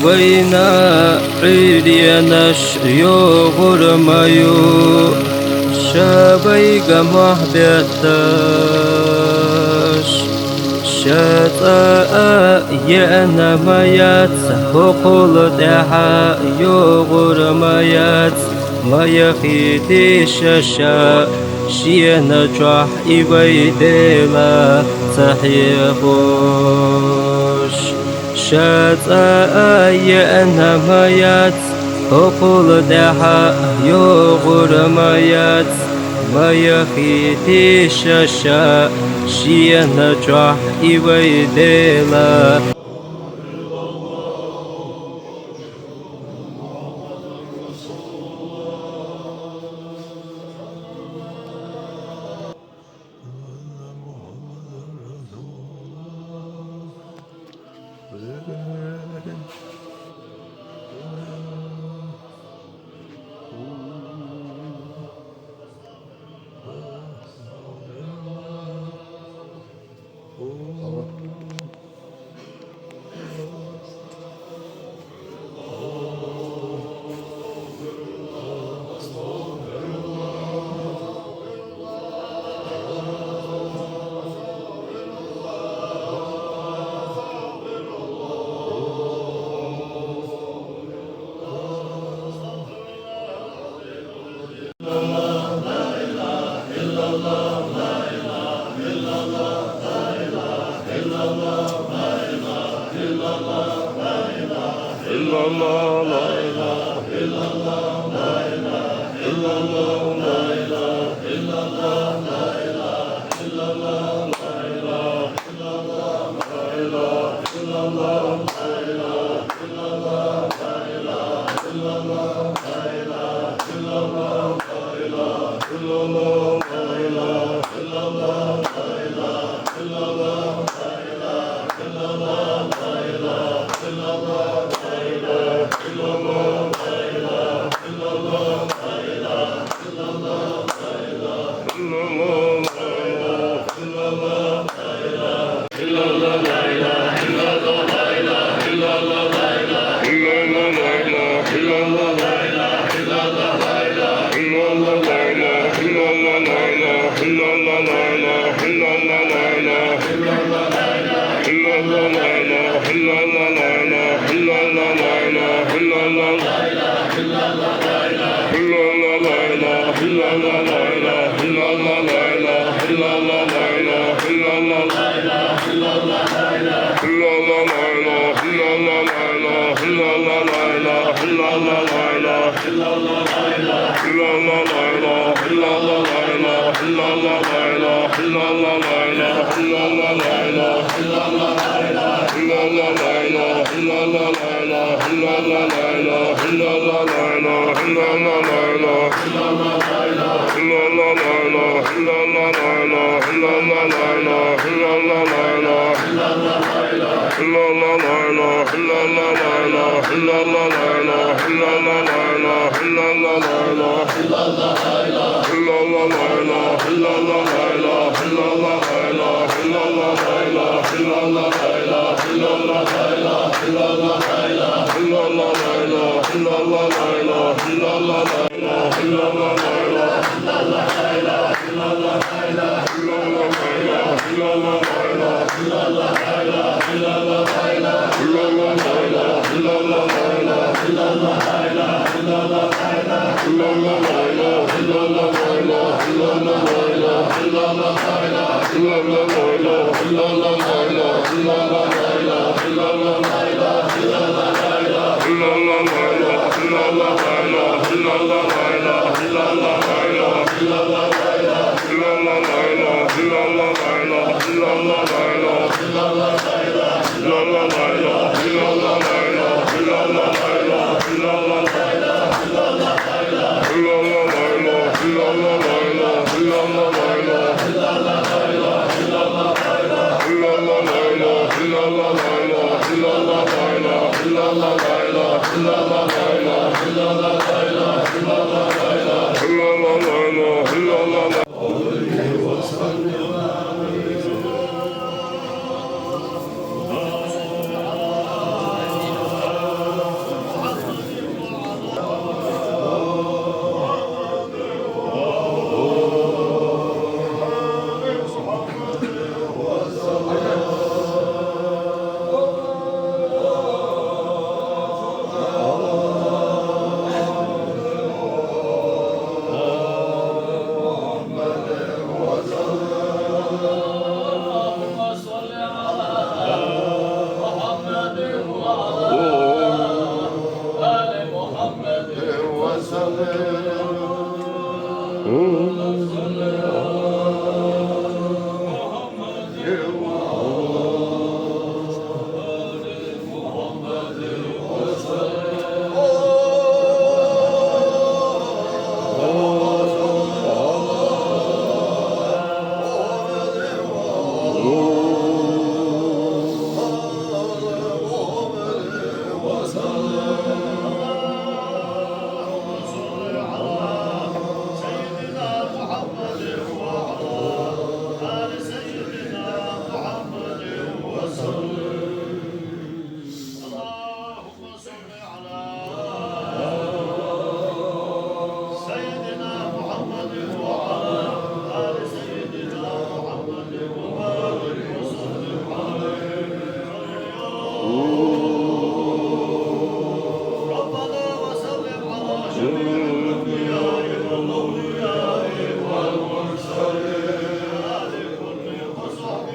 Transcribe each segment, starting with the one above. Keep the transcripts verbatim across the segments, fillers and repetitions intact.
Вайна гӀуренаш йогӀур ма ю, ша вайга мухӀбетдеш. Ша цӀа а яна ма яц, хӀокхул тӀехьа йогӀур ма яц, ма яхийте ша, ша шена чохь и вай Дела ца хьехош. Ша цӀа а яна ма яц, хӀокхул тӀехьа йогӀур ма яц, ма яхийте ша, ша шена чохь и вай Дела.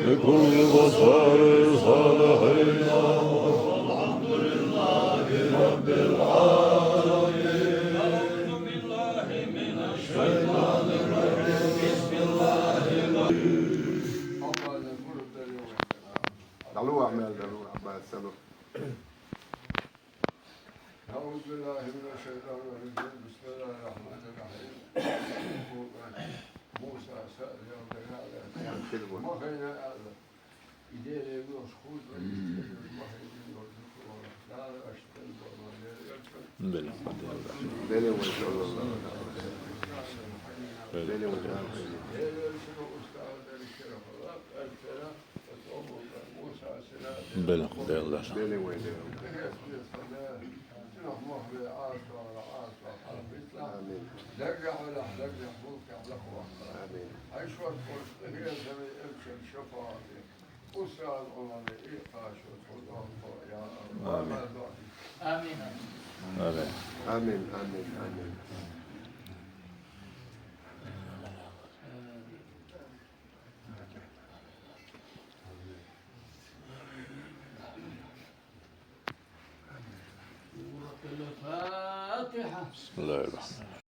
بكل بصر صالحين. الحمد لله رب العالمين. أعوذ بالله من الشيطان الرجيم. بسم الله الرحمن الرحيم. دعوا أعمال، دعوا أعمال، سلام. أعوذ بالله من الشيطان الرجيم. بسم الله الرحمن الرحيم. Musa sa'al ya Rabbi, ya Allah. Musa ya Allah. Ideleri yok, huzur istedim. Musa ya Allah. Bele. Bele ve sallallahu. Bele ve sallallahu. Bele, Xudê Allah. آمين. آمين. آمين. آمين، آمين، آمين. سورة الفاتحة. بسم الله الرحمن الرحيم.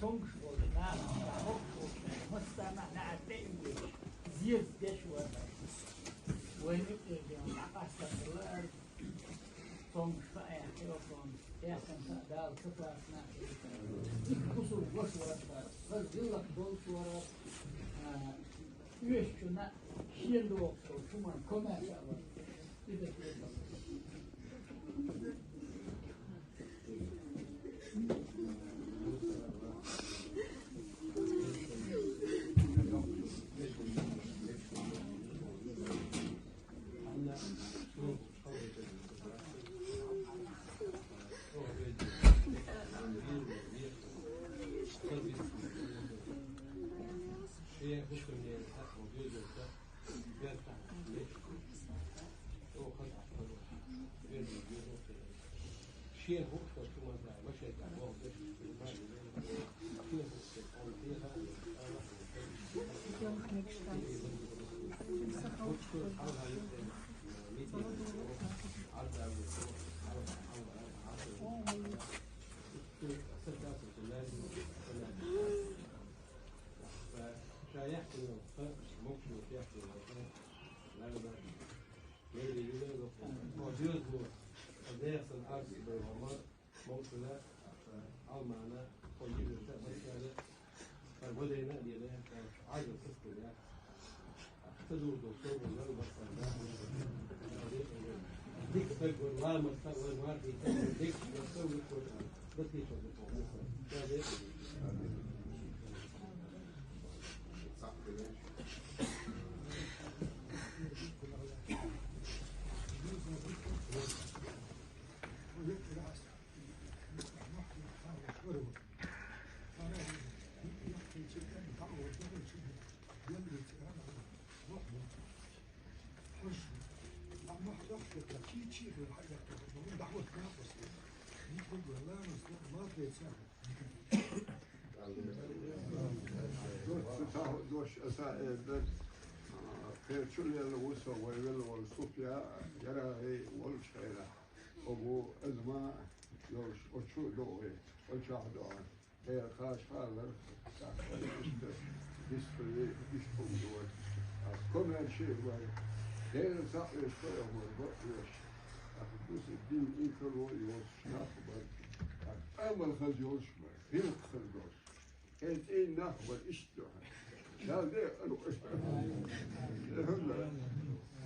Цомгуш волчу нахана ша хӀокху волчу массарна а наӀар тӀе а оьцуш, зеза деш вара. Вайна юкъера ден дӀакъастар хилла ара, цомгуш хаа яхкъе вахана, эхханца а Дала ца кхоьссина а хилла. Кхузахь ваша вара, хаза гӀиллакх долуш вара, а, оьшучунна шен догӀуш долчу хӀуманна комаьрша а вара. И дан Дош аса, э, дан, а, кхечу лелла ву со вай велла волу Суфья, ярагӀе волчу хенахь. Обу азма йолуш, оцу догӀе, оцу чохь догӀе. Хьера кхача хаалара, тӀаккха иштта, иштта хӀума ду вай. Ас комаьрша а вара. Дела схьа а веш, со а вара, бакъ а веш. ТӀаккха бусалба дин инкарло а йоцуш нах а бара. ТӀаккха амал хаза йолуш а бара, гӀиллакх хаза долуш. Кхин цӀийнах а бара, иштта ду хьан. Дала декъала ву.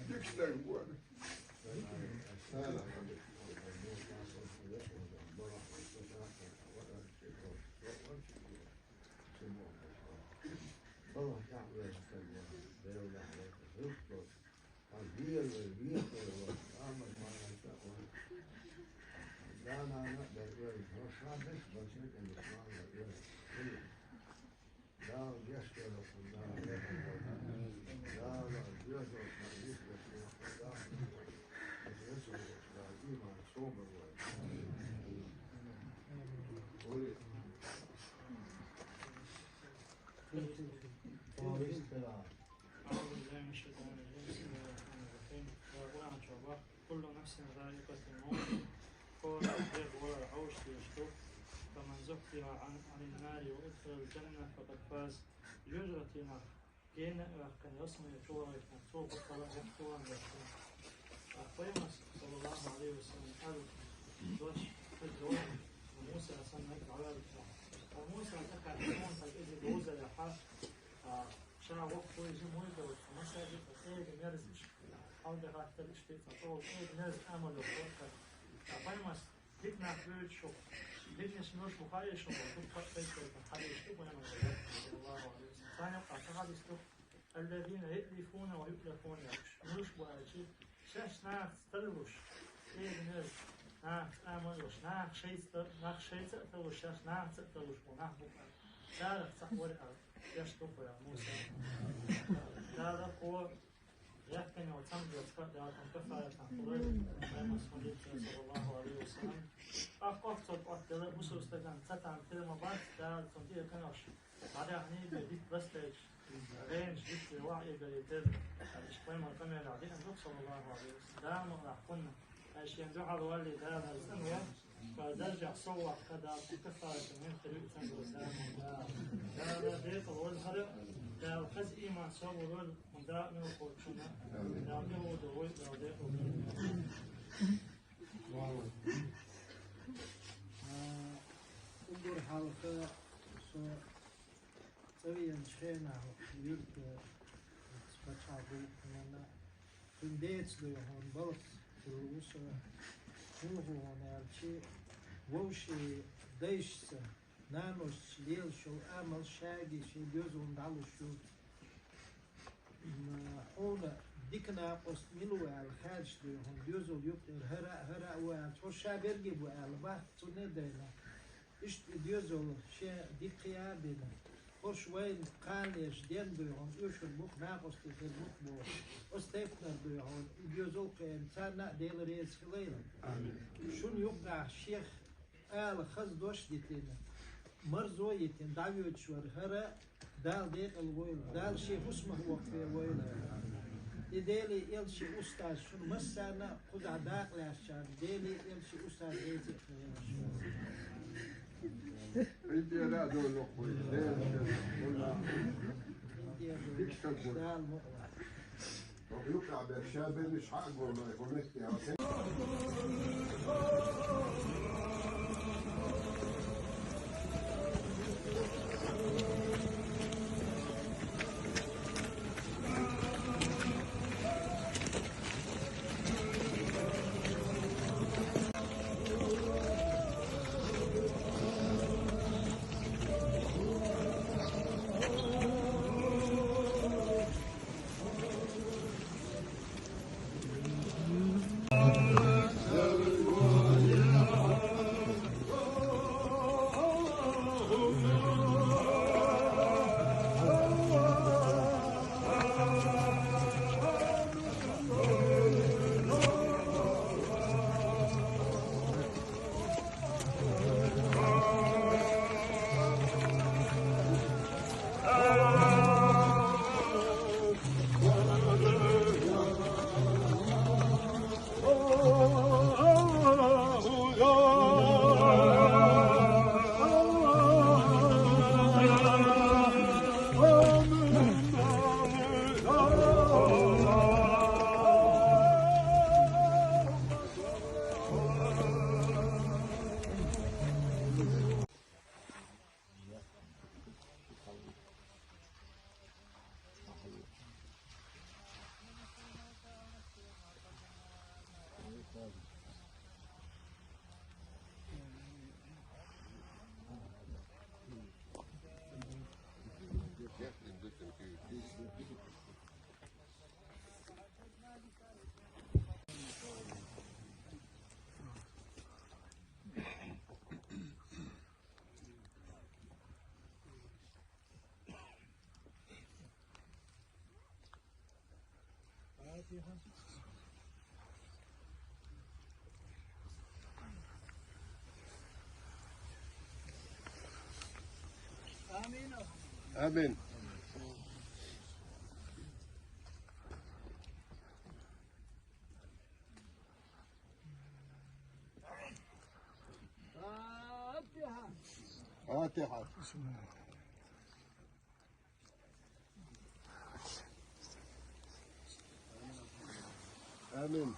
Дика стаг бу вара. أعوذ بالله من الشيطان الرجيم. بسم الله الرحمن الرحيم. Къуръан чохь боху: كل نفس ذائقة الموت. Кхоьруш дерг валар Ӏовш дезаш ду. فمن زحزح عن، عن النار وأدخل الجنة فقد فاز. Жоьжахатинах гена а ваьккхина, ялсамане чу вахийтина, цо баккъала а ваьхна ван ваьккхина. Ткъа Пайхамарс, саллаллаху Ӏалайхи ва саллам, аьлла дош хаза догӀу, Муса санна дӀаваьллачохь. Ткъа Муса тӀаккха Муса иза довзарехьа, а, ша воккхаве иза муй долчу масажи тӀе цӀера мерзаш, хьалдахаттар иштта. Цхьа чӀогӀа кӀеда мерза амал йолуш вара хӀара. Ткъа пайхамарс дика нах дуьйцу шух, диканаш муьлш бу хаьий шуна, дуккха а пайда хьадийш ду пайхамарс, саллаллаху Ӏалайхи ва саллам. Царна юкъахь цхьа хьадис ду: «Аллазина яълифуна ва юълафуна», аьлла. Муьлш бу аьлча, шаьш нахаца тарлуш, кӀеда мерза, нахаца амал йолуш, нах шайца тар-, нах шайца а тарлуш, шаьш нахаца а тарлуш бу нах бу аьлла. Царах цхьаъ вара аьлла, шаьш ду кху аьлла Муса. Дала кхо Яхкана йолу цхьана доцу кхаъ Дала цунна каффаратан хуьлура, пайхамарс ма дийцина, саллаллаху Ӏалайхи ва саллам. Ахь кхоьхьцо тӀоттаделла бусалба стагана цатам тера ма бац, Дала цунна тӀера канаш дӀадаьхний бен дитт ластайча, гӀенаш дитте вахь эгалийтира, аьлла, иштта пайхамар къамелехь деана ду-кх, саллаллаху Ӏалайхи ва саллам. Дала мукъ лахь кхунна. Ай шен дуьхьал валлий, Дала цӀанве, ткъа даржехь сов ваккха Дала кху каффаратан вен хир ю цӀанве Дала. Дала декъал вала хӀара, Дала хаза ийман собар вала, хӀунда а мел кхочунна, Дала тӀехула вай, Дала декъал вала. А, уггар хьалха со ЦӀа веанчу хенахь юьртан пачхьалкх гулбина, цуьнан деца дуй хьуна балхах хилла ву со, хӀунда хьуна аьлча, вовшийн дайшца, наношца лелаш йолу амал шаьш шен доьзална дӀалуш ю. М, хьуна дика накъост мила ву аьлла хаьржина дуй хьуна, доьзал юкъера хӀара а, хӀара а ву аьлла, хӀорш ша берриге бу аьлла боху, цунна а дайна. Иштта и доьзал шен дика кхин а бина, хӀорш вайна кхана леш денна дуй хьуна, оьшур бу-кх, накъостий хир бу-кх боху. Оцу тайпанара дуй хьуна и доьзал а кхиъна, царна а Дела реза хилийла. Амин. Шуна юкъахь шех ала хаза дош а дитина, марзо а йитина, дӀавоьдуш вара хӀара, Дала декъал войла, Дала шен хӀусамах воккхаве войла. И Деле элча шен устаз шуна массарна а, кхузахь дакъа лаьцначарна Деле элча шен устаз деза а хилла. Дела а долу воккхавойла, Дела а долу. Дика стаг вара. Дала мукъ лахь. آمين. فاتحة. آمين.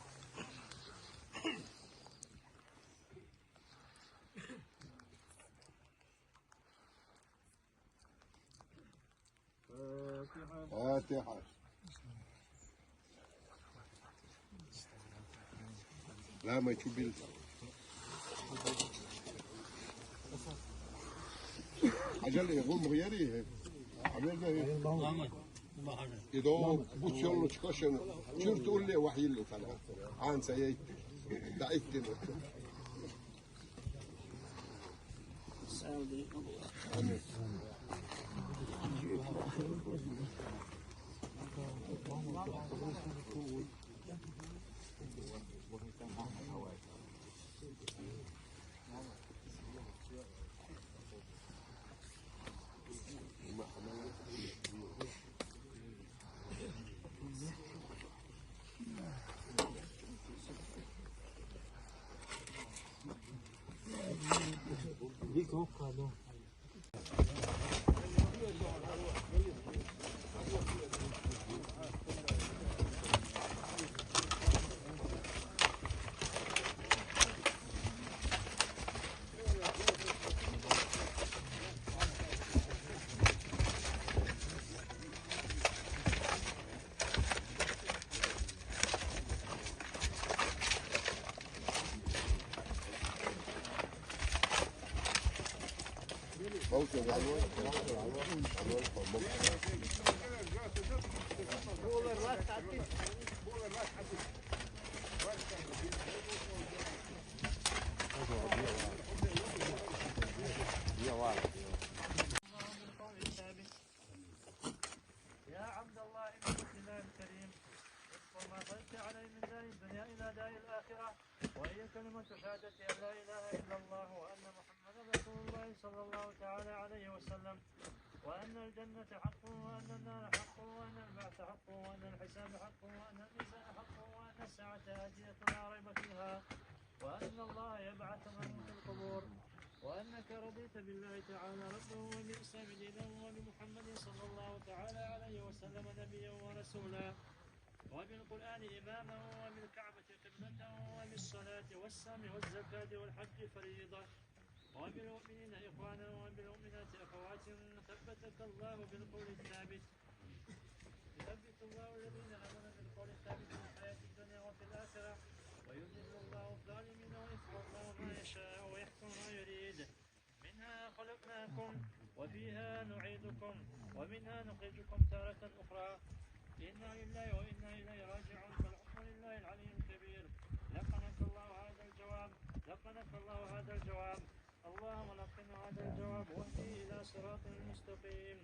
فاتحة. لا، ما يشوف بيل. عجل يقوم غيري. عمل ده إيه؟ يدور بوش يلا تشكشن. شرط قول لي وحي له فلا. عن سيئت. دعيت له. يا عبد الله، إن الإله الكريم، اذكر ما بقيت عليه من دار الدنيا إلى دار الآخرة، وهي كلمة شهادة أن لا إله إلا الله وأن محمدا رسول الله صلى الله تعالى عليه وسلم، وأن الجنة حق، وأن النار حق، وأن البعث حق، وأن الحساب حق، وأن الميزان حق، وأن الساعة آتية لا ريب فيها، وأن الله يبعث من في القبور، وأنك رضيت بالله تعالى ربا وبالإسلام دينا وبمحمد صلى الله تعالى عليه وسلم نبيا ورسولا، وبالقرآن إماما وبالكعبة قبلة وبالصلاة والصوم والزكاة والحج فريضة، وبالمؤمنين إخوانا وبالمؤمنات أخوات، ثبتك الله بالقول الثابت. يثبت الله الذين آمنوا بالقول الثابت في الحياة الدنيا وفي الآخرة، ويذل الله الظالمين، ويفعل الله ما يشاء، ويحكم ما يريد. منها خلقناكم وفيها نعيدكم ومنها نخرجكم تارة أخرى. إنا لله وإنا إليه راجعون. فالحكم لله العلي الكبير. لقنك الله هذا الجواب، لقنك الله هذا الجواب. اللهم لقنا هذا الجواب واهدي إلى صراط مستقيم.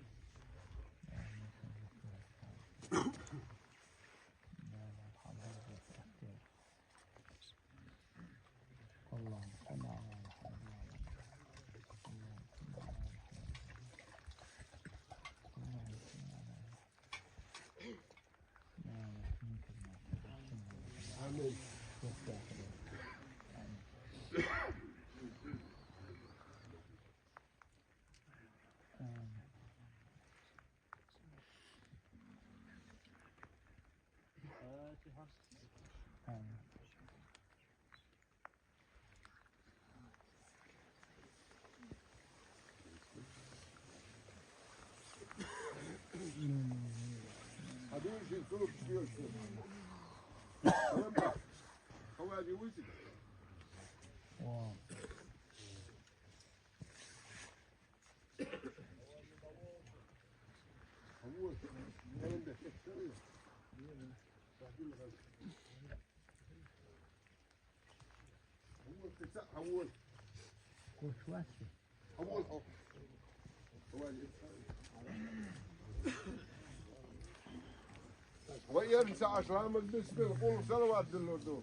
اللهم صل على محمد وعلى آل محمد. اللهم صل على محمد. اللهم صل على محمد. آمين. آمين. وينسى أشرام بالنسبة لقول صلوات دلو دو.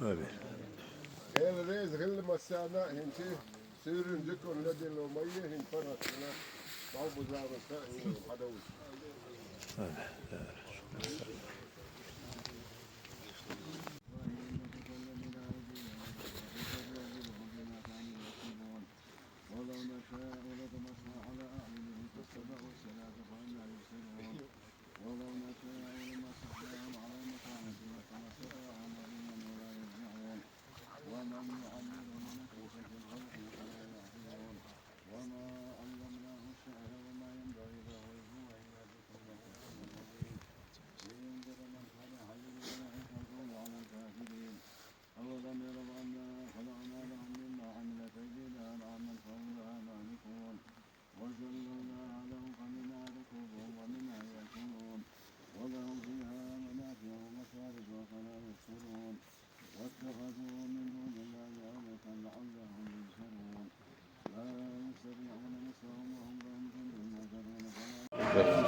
Öyle. Ev reis gilli masana hinti sürüncük onunla dil olmayı hin parasına bal buzağına sa hadavuç. ولو نشاء لطمسنا على أعينهم فاتبعوا الصراط فأنى يبصرون. ولو نشاء لمسخناهم على المكانة فما استطاعوا مضيا ولا يرجعون. ومن يعمره ننكسه في الخلق أفلا يعقلون. وما علمناه الشعر وما ينبغي له إن هو إلا ذكر وقرآن مبين. لينذر من كان حيا ويحق القول على الكافرين. أولم يروا أنا خلقنا لهم مما عملت أيدينا أنعاما فهم لها مالكون. وذللناها لهم فمنها ركوبهم ومنها يأكلون. ولهم فيها منافع ومشارب أفلا يشكرون. واتخذوا من دون الله آلهة لعلهم ينصرون. لا يستطيعون نصرهم وهم لهم جند محضرون. فلا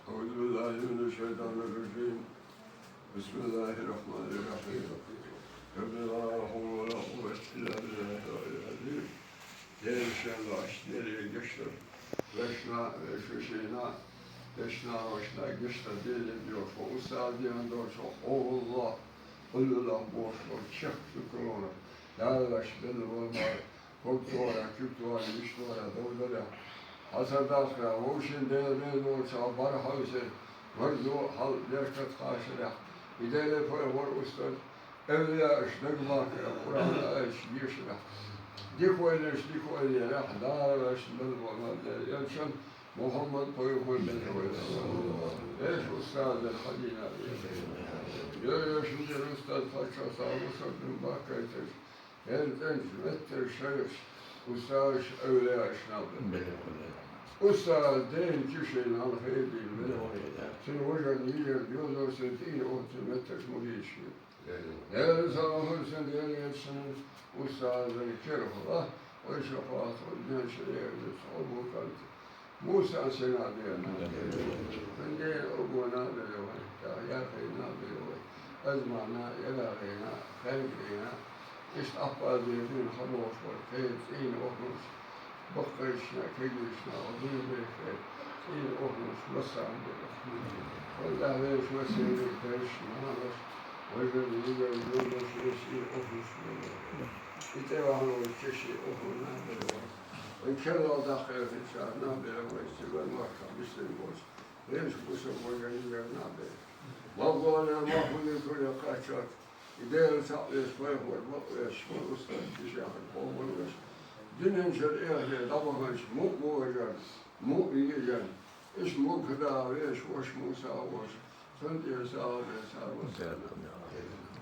أعوذ بالله من الشيطان الرجيم. بسم الله الرحمن الرحيم. لا حول ولا قوة إلا بالله العلي العظيم. Değişen başları geçti. Beşna, beşuşina, beşna başla geçti. Dedi diyor, o ustaz diyen diyor, çok Allah, Allah boş ver, çık yukarı. Dağlaş belli olmaz. Культура, культура, история, довдоля. Асардахра, вовшин ден рен волча бар хавсе, варзу хал лешкат хашря. Идея пой вор устан, эвлия аш дагмак, Куран аш ешра. Дихой леш, дихой леш, да аш дагмак, элчан Мухаммад пой хой бен хой. Эш устаз хадина. Йо, йо, шундер устаз пача саву сабин бакайтеш. Эр тенч меттер шайыш, устааш эвлияаш набы. Устаа ден чишен алхейди, сен вожан йижер, йозор сен тин отын меттер мудиши. Эр савахын сен ден етшин устаазын керхла, ой шапаат, ой ден шеер, ой букант. Муса сен абена. Финге огона белевай, я, я фейна белевай. Азмана, я, я фейна, фейна. Ишт аппа зефин хабош вар, фейт ин охнус. Бахкайшна, кегишна, один бехе, ин охнус, васан белевай. Валла веш васили фейш, манаш, вожен йигер, йогош, веш ин охнус белевай. Ите вахнус, чеши охна белевай. Ой, керла дахъял хича, на бере вай сиван варка, бисен бош. Веш куса вай гани гар на бе. Вагона махуни куля качат. Идея саблеш вай вар, веш вар уста киша, вагон веш. Динен шер эхле, дабаганш, му вожан, му иежан. Иш му када веш, вош му са вош. Сон те са ве са вош.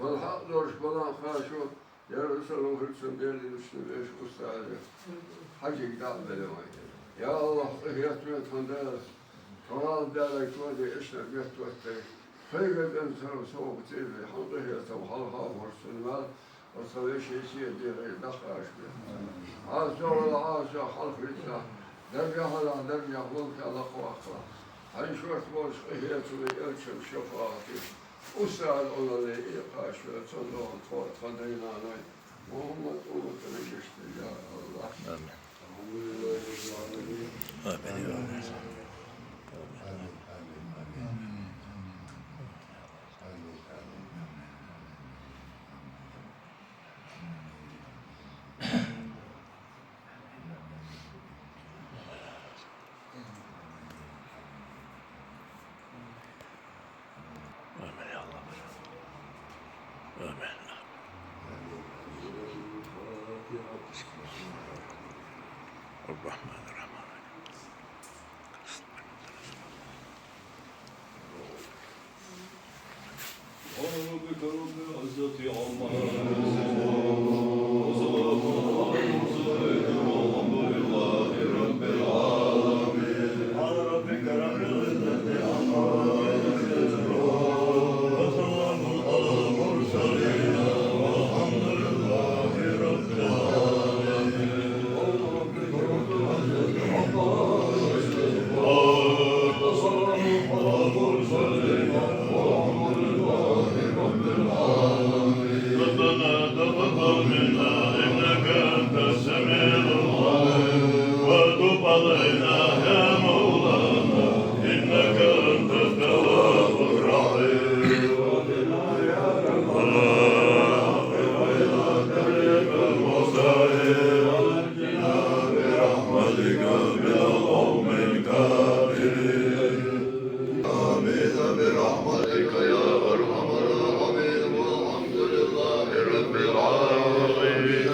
Вал хак дош балан хашу. Ярусалим хурцун бердин устун беш устаазы. Хажик дал белемай. Я Аллах, ихятме танда. Тагал дала коди ишна бет ваттай. Хайгаден сару соук тиби. Ханды хятам халха хурцун мал. Васаве шейсия дирай дахаш бе. Аз догал аз халх витна. Дарга хала дарга волка лаквакла. Хай шорт волш ихятме элчим шафаати. Устаа олале, и кашва, цондон, тор, кадайнаной. Мухаммад умматына геште, я Аллах. Амин. Амин, амин, амин. Амин, амин, амин. Амин, амин, амин. Амин, я Аллах. Амин. الرحمن الرحيم. سبحان ربك رب العزة عما يصفون. وسلام على المرسلين والحمد لله رب العالمين. سبحان ربك رب العزة عما يصفون. وسلام على المرسلين والحمد لله رب العالمين. ربنا تقبل منا إنك أنت السميع العليم وتب علينا يا مولانا إنك أنت التواب الرحيم. برحمتك من القوم الكافرين. آمين برحمتك يا أرحم الراحمين. والحمد لله رب العالمين.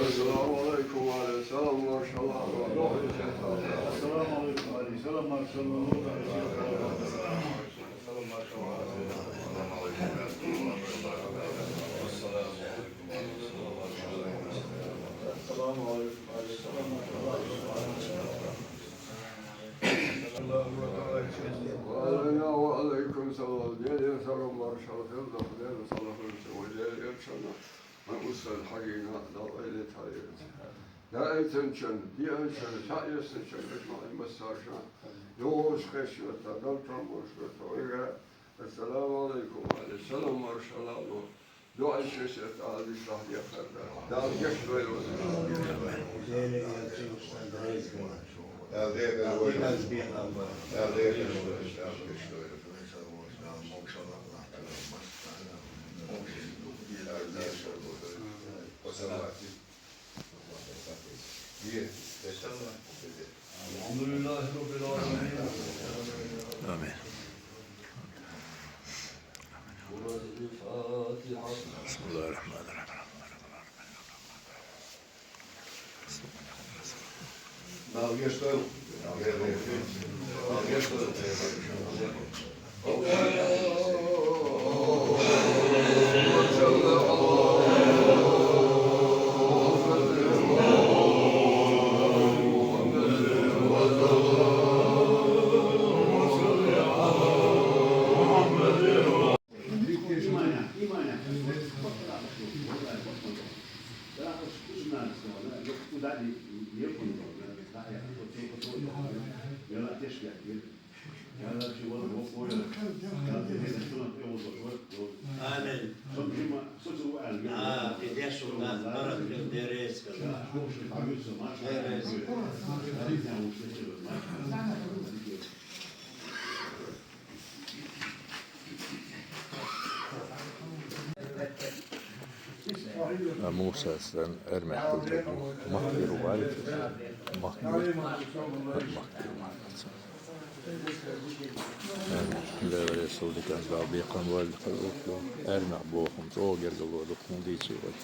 السلام عليكم وعليكم السلام ورحمة الله وبركاته. السلام عليكم وعليكم السلام ورحمة الله وبركاته. وعليكم السلام. Gel, gel, selam var, şarkı da, gel, salahın, gel, gel, sana. Ben usta, hakikaten, da öyle tarih. ДаьӀайттанчунна, диъанчунна, схьаэцначунна, аьшмаӀин массаршан, догӀуш хешйота, далтан бош йота, вайга, ассаламу Ӏалайкум, ва Ӏалайкум салам, маршалла ло. ДуӀа шешет ала диш лахь дехар да. Дала геш вай ваза. الحمد لله رب العالمين. آمين. الفاتحة. بسم الله الرحمن الرحيم. آمين. آه، في ديش وقت بركة ديريس كذا. ديريس. Муса, сен эрмехтул тегу, махкиру валит, махкиру, махкиру валит. Левресул дикан дал бекъан валит, эрмех бохум, цо гергало духун дичи валит.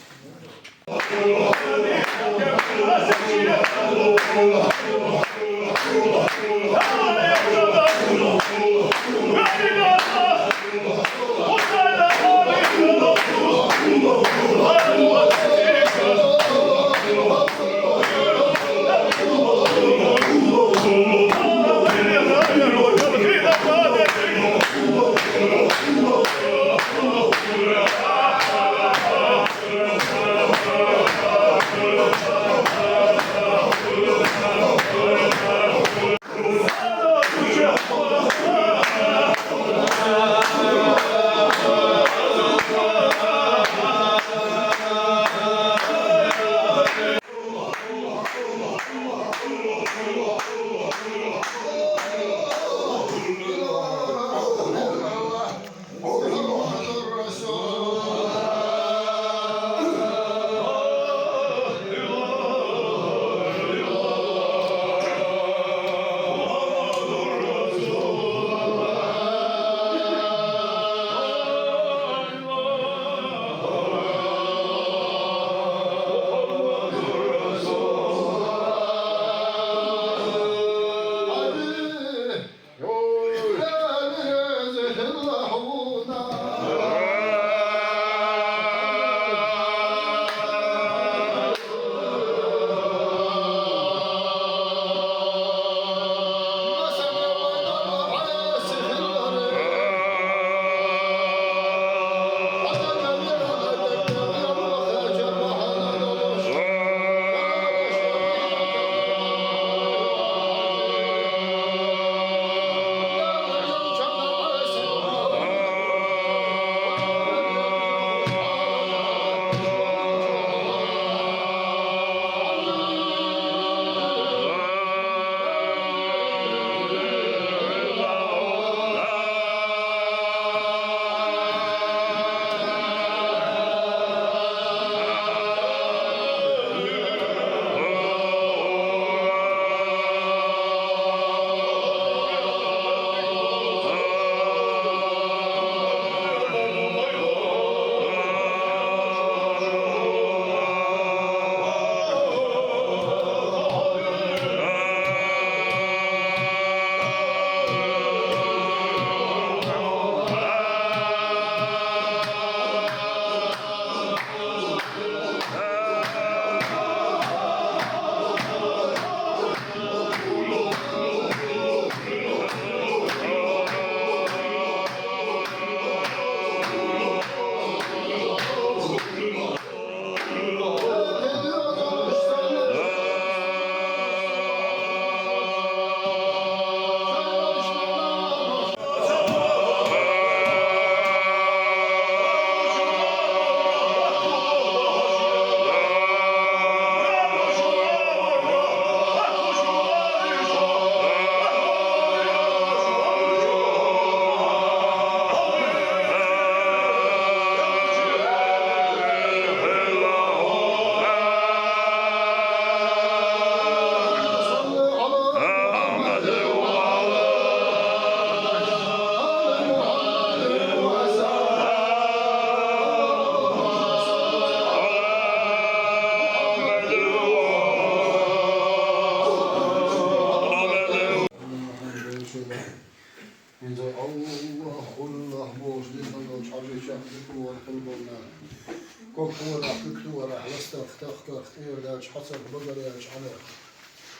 Кокорахь, куьктурахь, ластарх, тахкарх, тӀера даьлча, хьацарх, багара яьлча, Ӏанарх.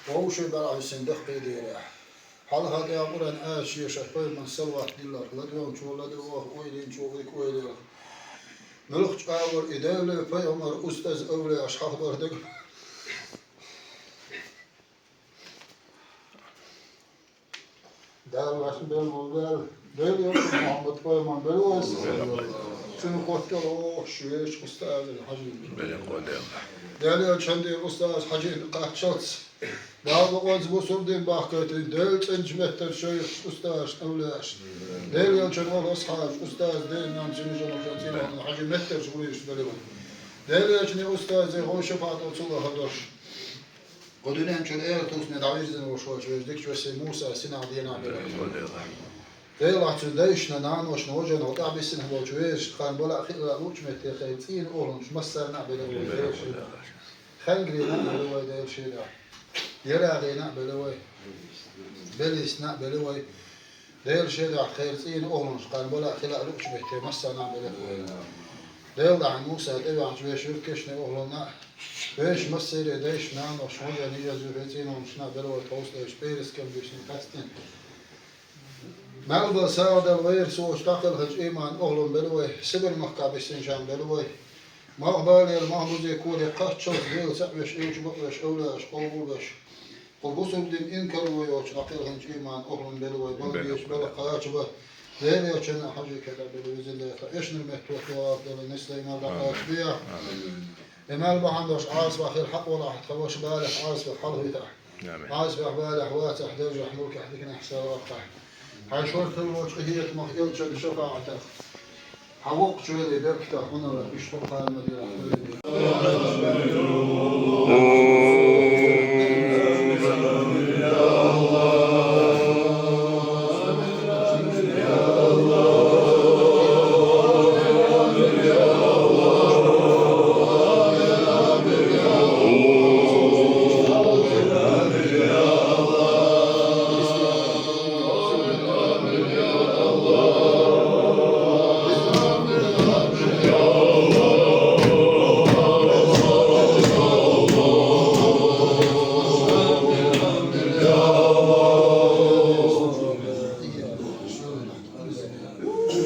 Вовшийн бӀарахь висина даккхийдерехь. Хьалха тӀехь Къуръан аяташ, шен пайхамарна салават дилларх, ладоьгӀначо ладоьгӀарх, ойла йинчо уйка ойла ярх. Муьлххачу агӀор и Делан пайхамар, устаз, овлияш хьахабар дага. Дала ваьшна белла волу Дала, Дела йолчу Мухьаммад-пайхамар белла вай. Цуьнан котта лохуш вешан устазана Хьаьжина. Дела йолчу хьан дера устаз Хьаьжина кхаччалц. Дала бакъонца бусурдин бахкайтина, Дела цӀеначу меттара шайх устазашна, овлияшна. Дела йолчун вала асхьабаш, устаз, ден нана, цуьнан жима шан цӀийманна Хьаьжин меттарчу вуьйш белла вай. Дела йолчун устазе гӀо шапаӀат оцу лахадош. Кху дуьнен чуьра эр тусне дӀавирзина волуш волчу вежа дикачу весий Муса синах денах белла. Делахь цуьнан дайшна, наношна, вожана гӀо тӀаьхьабиссина волчу вежа, тхан бала а хила а луучу метте хайн цӀийнан охӀланаш массарна а белла вай, Дела шеда. Хангрина а белла вай, Дела шеда. ЯрагӀина а белла вай. Белисна а белла вай. Дела шедахь, хайн цӀийнан охӀланаш, тхан бала а хила а луучу метте массарна а белла вай. Дела дахьа Муса тӀеваьхьначу вешан вуьркешна охӀланна а, вешан массеран дайшна, наношна, вожана, йижаршна, цӀийношна а белла вай, тховса дайшна, пӀераскан буьйсанна кхаьчна. Мел бала сагӀа дала вайра соцу дӀакхелхинчу ийман охӀланна белла вай, Сибар-махкахь биссинчарна белла вай. Малхбалера, малхбузе, коре кхаччалц Дела цхьаъ веш, элча бакъвеш, овлияш къобалвеш. Кху бусурдин инкарло йоцуш дӀакхелхинчу ийман охӀланна белла вай, бала безаш, бала кхачабан. Дела йолчун а Хьаьжин кара белла везан Дела, тхан эшнара метто тӀехь Дела нислай мел дӀакхачабе. И мел бахьана долуш Ӏазапах хир хьакъ волахь, тхан ваша балех Ӏазапах хьалахвитахь. Ӏазапехь, балехь вацахь, даржехь, мулкехь, диканехь салаваккхахь. Хьайн шорталлочу къинхетамах, элчан шапаӀатах. Хьан воккхачу велий беркатах хьуна лан, иштта кхана ма дирахь.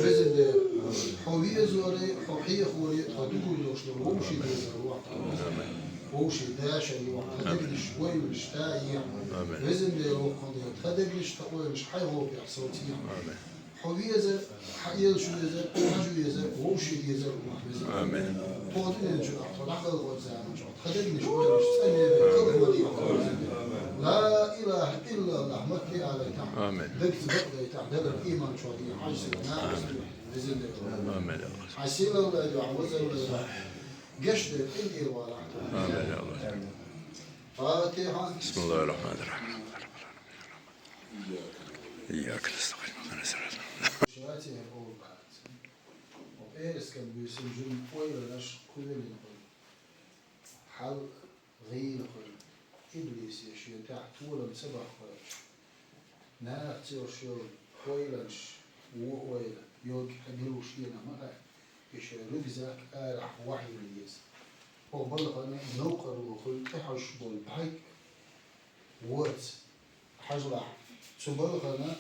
Везан Дела, хьо везоре, хьо хьехоре, хьо дуьхьал долуш долу вовшийн дезар вахь. Вовшийн дашар вахь, тхан дегнаш, ойланаш тӀаехьа. Везан Дела, воккхун Дела, тхан дегнаш, тхан ойланаш хьайн гӀопехь социйла. Хьо везар, хьан элча везар, хьан жу везар, вовшийн дезар вахь, везан Дела. Амин. Тхо дуьнен чу ахь, тхо дӀакхалхочу заманчохь, тхан дегнаш, ойланаш цӀа мега, кхалха ма дийхьа. Ла илаха иллаллах, матте алайтахь. Амин. Дагца бакъдайтахь, дагара ийман чохь дийхьа, хьайн сила накъост везан Дела. Амин. Хьайн сийлалла дуьхьа, везан Дела. Гечдер, къинтӀера валахь. Амин, я Аллах. Фатиха. بسم الله الرحمن الرحيم. إياك نستعين. اهدنا الصراط المستقيم. Шаьцех олу бац. Хьо пӀераскан буьйсанна жимма ойланаш кхуьллина хуьлу. Хьал гӀийла хуьлу. Иблисе шен тӀехь толам ца баххара. Нахаца йолуш йолу ойланаш, вон ойла, йогӀу хьан мила ву шена ма хаьа, и шайн рюкзак арахь вахьийна еза. Хьо балхана новкъарло хуьлу тӀехьожуш болу бӀаьрг воца. Хьажалахь, цу балхана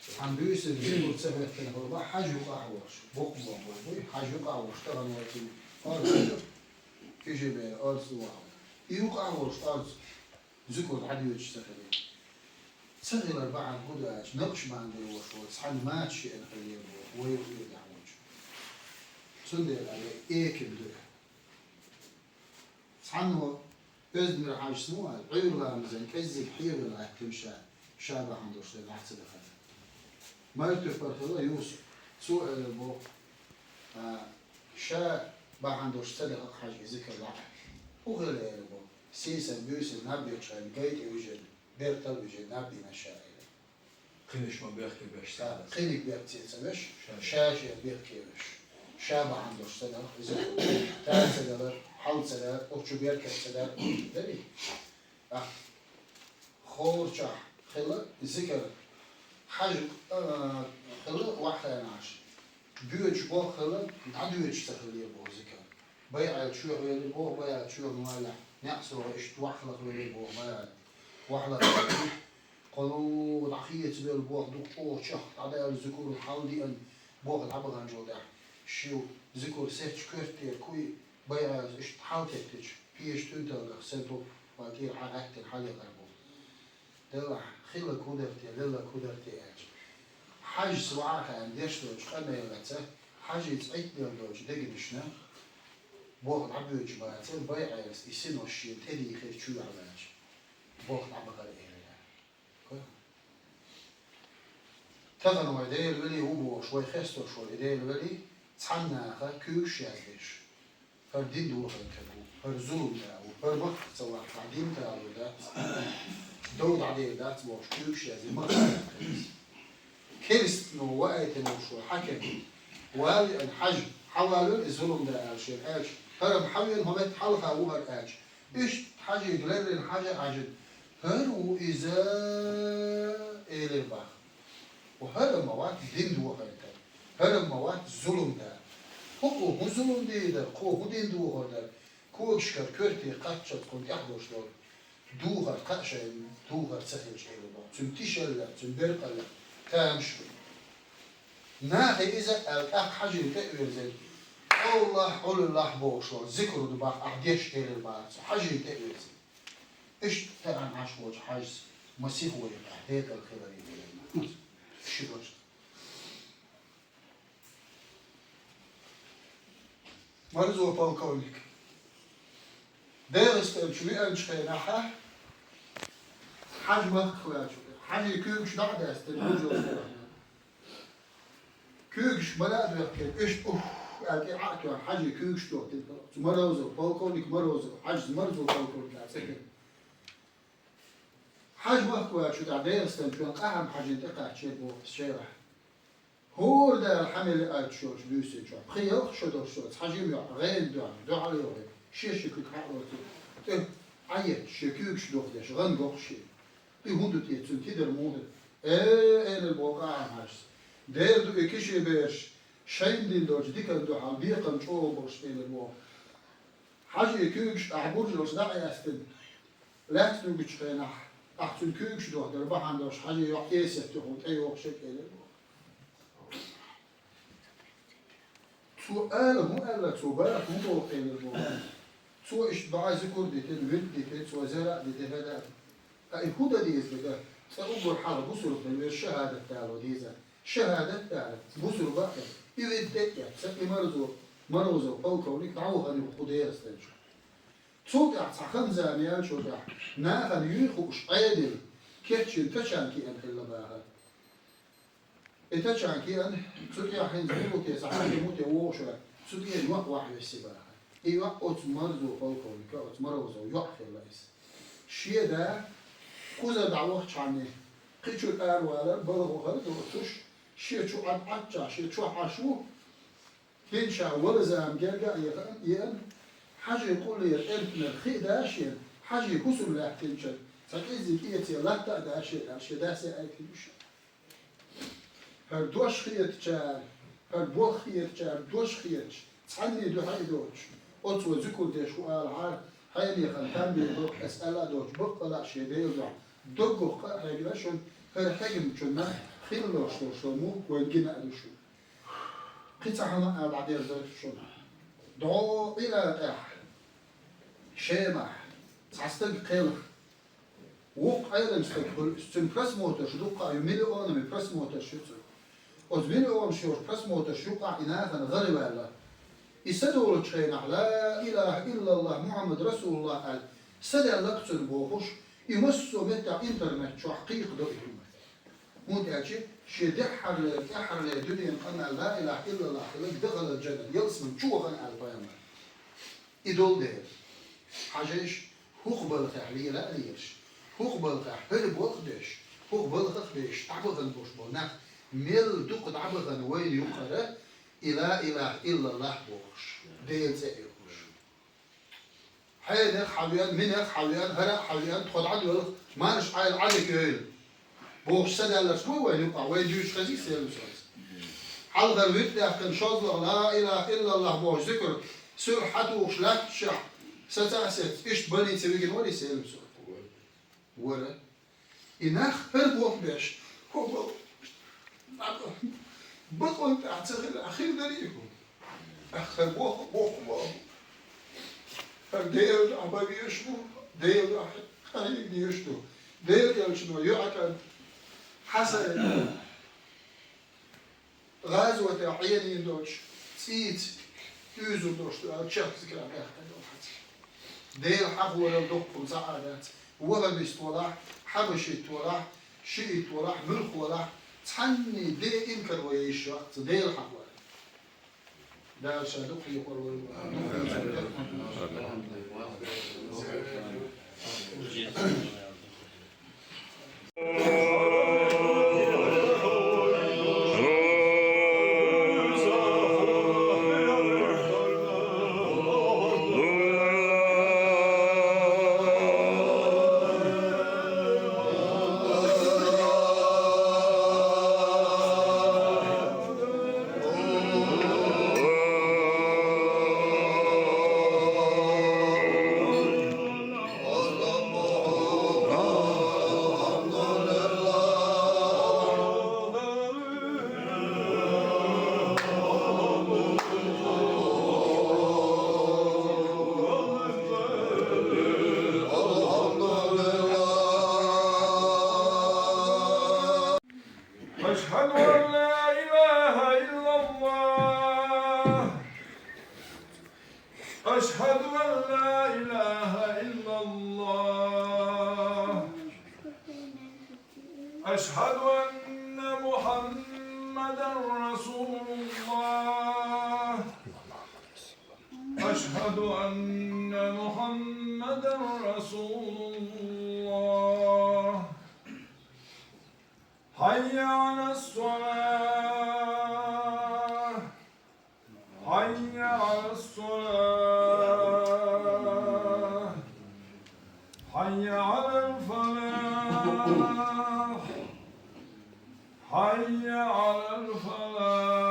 цхьана буьйсанна зикр ца хӀоьттина хӀума хьажа юкъахь а волуш, боккха бохург буй, хьажа юкъахь а волуш тахана вацийна орца, кижи бер орца вахана. И юкъахь а волуш орца. Зикр дӀадоьдуш ца хилар. Ца хилар бахьана хӀун ду аьлча, накъшбанди волуш волу цхьанна мачаш еана хилла боху, вай юкъа тӀехь волчу. Цундела аьлла, эким ду. Цхьанна Оьздамир-Хьаьжас муха аьлла, Ӏуьйра ламазан кӀеззиг хьехавелла гӀаьттина ша, ша бахьана долуш дерг дӀа ца дахана. Мартуф-пархалла Юсуп, цо аьлла боху, а, ша бахьана долуш ца даха хьажа и зикр дӀа. ХӀун хилла аьлла боху? Сийсара, буьйсанна наб йолчу хенахь гай тӀе вижина, бертал вижина наб йина ша аьлла. Кхинаш ма бехке беш, ша. Кхиниг бехке ца веш, ша. Ша шен бехке веш. Ша бахьана долуш ца далар, иза. Та ца далар, хьал ца далар, оцу чу беркат ца далар, дарий? Ахь хорчахь хилла зикр, хьажа, а, хилла вахьхенаш. Боьдуш боху хилла, дӀадоьдуш ца хилла боху зикар. БайӀал чоьхьа велира боху, байӀал чоьхьа валахь, неӀ согӀа иштта вахлах велира боху, байӀал. Вахлах велира. Кхо дӀахеца велла боху, дукха чӀогӀа чехка дӀадаьлла зикар хьалдеана боху дӀабаханчул тӀаьхьа. Ши зикар сеттачу коьртера куй байӀал иштта хьалатеттича, пеша туьнталгах сел бу, ва кӀира хьагӀаьттина хьалаякъар бу. Делахь, хилларг хӀун дара те, лелларг хӀун дара те аьлча. Хьажас ваӀа а хаьа деш долчу къамелаца, хьажица Ӏиттаделла долчу дегнашна, боху дӀабоьдуш бацара, байӀалас и синош шена тӀедийхира чоьхьа ваьлча, боху дӀабахара элира. Тахана вай Дела велий ву бохуш, вай хестош вара и Дела велий, цхьана наха куьйгаш яздеш. ХӀара дин дохийна стаг ву, хӀара зулам да ву, хӀара махках ца вахча дин тӀе ала дац, дов дӀадер дац бохуш, куьйгаш язъе махках ца вахча. Керстано ваийтина волуш вара хьаким. Валиъан хьажа, хьавалавелла и зулам да аьлла шена аьлча, хӀара-м хьавеана, хӀокху метта хьалха ву хӀара аьлча, иштта хьажийга леррина хьажа а хьаьжина, хӀара ву иза, элира боху. ХӀара ма вац дин дохийна стаг. ХӀара ма вац зулам да. ХӀокхо хӀун зулам дийр дара, кхо хӀун дин дохур дара? Когашкара коьрте кхаччалц кхунна тӀехь долуш долу духар кхаъ шайна духар ца хилча элира боху. Цуьнан тишаллех, цуьнан беркъаллех тамаш бу. Нахе иза а аьлла, тӀаккха хьажийна тӀе а вирзина, Аллахь, Ӏуллахь бохуш волу зикар ду боху ахь деш элира боху цо, хьажийна тӀе а вирзина. Иштта тахана Ӏаш волчу хьажас масех вайга ахь декъала хиларе делира боху цо. Ши божа. Марзо полковник. ДегӀастан чу веанчу хенахь, хьажа махках ваьлча, хьажий куьйгаш дӀа а даьстина, хьажа куьйгаш мара а доьхкина, иштта ух аьлла тӀе Ӏа а тоьхна, хьажий куьйгаш тохтина. Цу Морозов, полковник Морозов, хьажас Марзо полковник аьлла цӀе хилла. Хьажа махках ваьлча, тӀаккха ДегӀастан чу веана къахьарма хьажийна тӀекхаччийра боху цу шайрахь. ХӀора дала хьан мел яьлча йолчу буьйсанчохь, пхи-ялх шо долуш йолу цхьа жима йоӀ гӀена дуьхьал, дуьхьал йогӀий, шен-шен куьг хьалалоций, тӀе Ӏа етташ, шен куьйгаш дохадеш, гӀан гокху шен. И хӀун ду те, цуьнан тидар муха ду? Э, элира боху къахьарма хьажас. Дера ду и киши бераш, шайна дина долчу диканна дуьхьал бекхам чӀогӀа болуш, элира боху. Хьажий куьйгаш ахь буржалш дӀа а яьстина, лаьцна дуьгучу хенахь, ахь цуьнан куьйгаш дохадар бахьана долуш хьажий йоӀ эсет ю хьуна тӀейогӀуш а кӀелира боху. Цо ала хӀун аьлла, цо бара хӀун боху элира боху. Цо иштта бӀе зикар дитина, вирд дитина, цо зара а дитина, хӀара а. Ткъа и хӀун дан деза дага? Цкъа уггар хьалха бусурба дан веза шахӀадат дало деза. ШахӀадат дала, бусурба а хила, и вирд тӀе а эцна, и Марзо, Морозов полковник дӀавахана ю кху ДегӀастан чу. Цул тӀаьхьа цхьа хан-зама яьллачул тӀаьхьа нахана юй хууш Ӏедал кечйина тачанка еана хилла бахара. И тачанка еана, цу тӀехь хӀинца мила ву те, цхьа хьаькам ву те вогӀуш вара, цу тӀера йоӀ вахьа висси бахара. И йоӀ оцу Марзо полковника, оцу Морозов йоӀ хилла иза. Шен да кхузара дӀавахчахьана, кхин чуьра аравалар балха вахар а доцуш, шен чу Ӏад-, Ӏадчахь, шен чохь Ӏаш ву, хӀинца ша вала зама герга а еана, хьажий къуллера эртанара хи а даьлла шена, хьажий хӀусам лаьттинчара цхьа кӀеззиг эца латта а даьлла шена аьлла, шен дас а аьлла хилла ша. ХӀара дош хетачара, хӀара болх хетачара дош хеташ, цхьанне дуьхьа а доцуш, оцо зикар деш ву алахьара, хьенехана там бийр бу ас аьлла а доцуш, баккъала а шен Делан дуьхьа, доггах къа а хьегна шуна, хӀара хьегначунна хилла долуш долу мух вайн гина а ду шуна. Кхин цхьа хӀума а дӀадерза шуна. ДӀо Ӏиракъехь, Шемахь, цхьа стаг кхелха. Вукху Ӏелам стаг хуьлу, цуьнан просмотрш дуккха а ю, миллионами просмотрш ю цуьнан. Оцу миллионаш йолчу просмотрш юкъахь и нахана гӀара ваьлла. И са долучу хенахь, ла илаха иллаллах, Мухьаммад расулуллах аьлла, са даьлла-кх цуьнан бохуш, и массо а меттехь интернет чохь кхайкхадо и хӀума. ХӀунда аьлча шен деххьарлера, тӀаьххьарлера дуьненан къамел ла илаха иллаллах хиларг дахалал джаннат, ялсамани чу вахана аьлла пайхамара. И долу дела. Хьажийша, хӀокху балхехь лела а лелаш, хӀокху балхехь хӀара болх а деш, хӀокху балхах а беш, дӀабахана болуш болу нах мел дукха дӀабахана вайна юккъара, и ла илаха иллаллах бохуш, Делан цӀе а юхуш. Хьенех хьан веана, минех хьан веана, хӀара а хьан веана, тхо дӀадоьлху, марша Ӏайла Ӏадика йойла. Бохуш са даьлларш вай вайн юкъахь, вай дуьйцуш хезий селлачуьнца? Хьалхара вирд даьккхина шозлагӀа ла илахӀа иллаллахӀ бохуш зикр, суьрхь хьатухуш лаьтташехь, саца а сецца, иштта больнице вигина варий Селим-Сур? Вара. И нах хӀара боху беш, хӀо бо-, бакъон тӀехь ца хилла, хир дарий хӀун? ТӀаккха хӀара боху, боху, боху. ХӀара Делан дуьхьа бан безаш бу, Делан дуьхьа хьехам дезаш ду. Делан элчано йоӀа кӀант Хьасан гӀазотехь Ӏенийна долчу цӀийца уьйзур долуш ду аьлла, чехка зикар баьхкина долу хьаца. Делан хьахорал доккхула цхьа а дац. Ваххабист валахь, хьабашит валахь, шиит валахь, муьлхха валахь, цхьанний де инкар вай йиш йоцу Делан хьахорал. Дала ша дукха хьехор вай. أشهد أن لا إله إلا الله. أشهد أن لا إله إلا الله. أشهد أن محمدا رسول الله. أشهد أن محمدا رسول الله. حي على الصلاة. حي على الصلاة. حي على الفلاح. حي على الفلاح.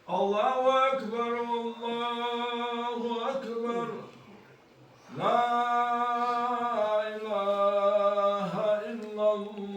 الله أكبر، الله أكبر. لا إله إلا الله.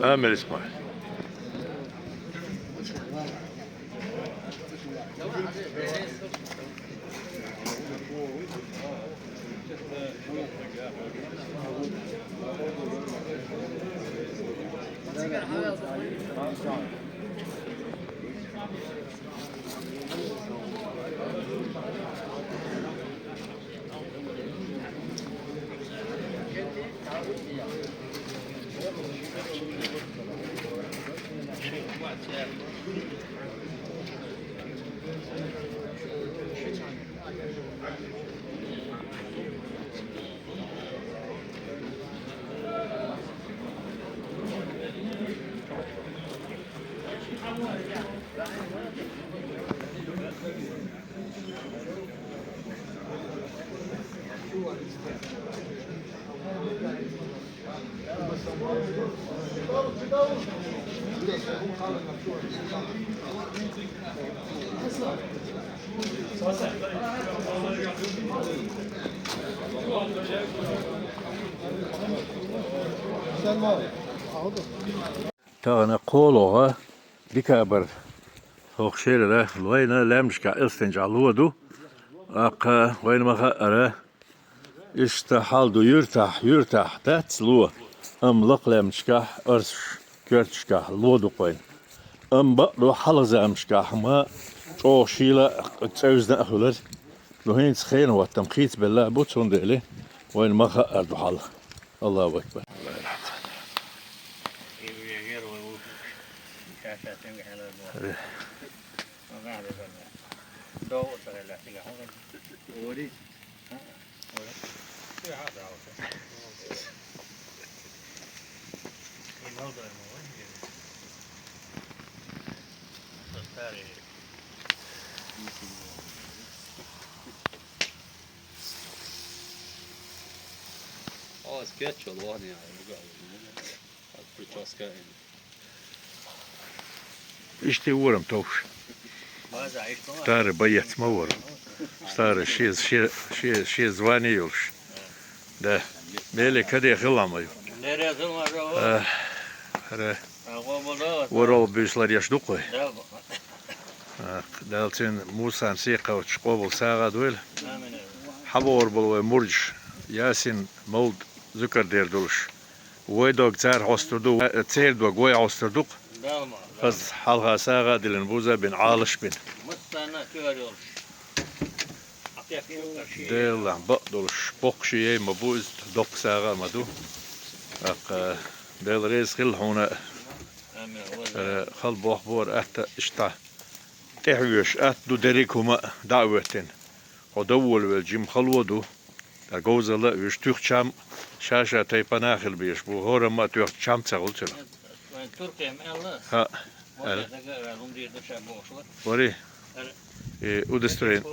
آمين إسماعيل. Тахан кхоалгӀа декабрь хӀокху шерара вайна лаьмнашкахь Элстинчохь ло ду. ТӀаккха вайна ма-хаъара, иштта хьал ду юьртахь, юьртахь дац ло, амма лакха лаьмнашкахь, орцуш, коьрташкахь ло ду-кх вайна. Амма бакъду, хьалха заманашкахь ма чӀогӀа шийла а, цӀевзина а хуьлура. Ну, хӀинца хенан хӀоттам хийцабелла а бу, цундела вайна ма-хаъара ду хьал. Аллаху акбар. О, скетч лони, а, прическа. Иштта ворам товш. Старый боец ма вара. Старый, шен, шен, шен, шен звание йолуш. Да. Меле каде хила ма ю. А, ра. ВорхӀалгӀа буьйсалла еш ду-кх вай. А, Дала цуьнан Мусан сий кхочуш къобал сагӀа дойла. ХьавогӀур болу вай мурдаш, Ясин, Мовлад зуькар дер долуш. Вай дог цара хьостур ду, церан дог вай хьостур ду-кх. Хаза хьалха сагӀа а диллина, буза а бина, Ӏалаш а бина. Делахь бакъ долуш, боккхуш яй ма бу иза, доккха сагӀа а ма ду. ТӀаккха Дела реза хила хьуна, э, хала бохбора атта иштта. ТӀехьа веш атта ду дерриг хӀума а дӀа а хӀоьттина. Хьо довволавелла жима хало ду. Ткъа говзалла а вуьш туьха чам, ша-ша тайпана хила безаш бу, хӀорамма а тоьхча чам ца хуьлу цунах. Вайн туркхе ма аьлла. ХӀаъ, аьлла. Вари? И удостоверение.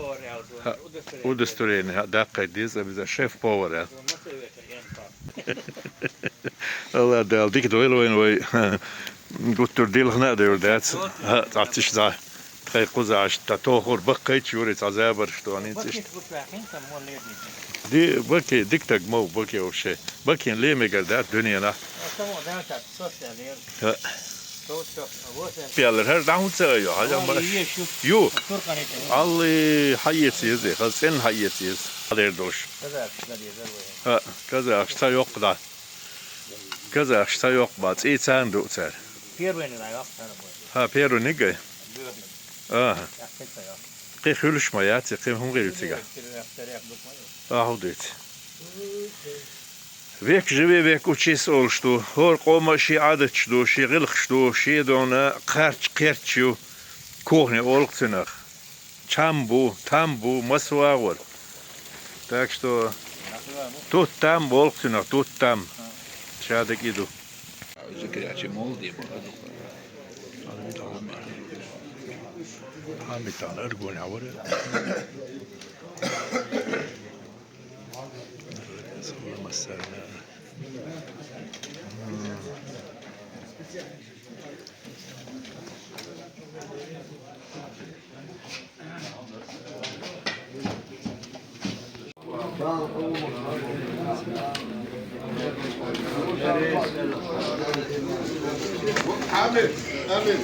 ХӀаъ, удостоверение, хӀаъ, даккхайта деза, обязательно шеф-повар аьлла. Алла Дала дика дойла вайна вай. Гуттар дилхна а девр дац. ХӀаъ, цхьацца иштта. Тхайн кхузахь тхан тохур баккхайчу юрий цхьа забарш ду, хӀинца иштта. Ди, Баке, дика таг ма ву, Баке вообще. Бакин лемегар дац дуьненахь. ХӀаъ. Пиаллар, хӀара дӀа хӀунда ца айо, хьажа ма. Ю. Алли, хьаэца еза, хаза цӀенна хьаэца еза. Хьалер долуш. ХӀаъ, казахаш ца йоккха дӀа. Казахаш ца йоккха бан, цӀий царна ду цара. ХӀа, первый нигай? Аха. Кхин хуьлуш ма яц, кхин хӀун гӀийр ю цигахь? Ахьа дуьйцу. Век живи, век учись олуш ду. ХӀора къоман шен Ӏадаташ ду, шен гӀиллакхаш ду, шен дона кхарч кхерч ю. Кухня олу-кх цунах. Там бу, там бу, масса вагӀар. Так что тут там, волк цунах, тут там. Шадак иду. Хьамитан аргон хьавара. Массарна. آمين. آمين.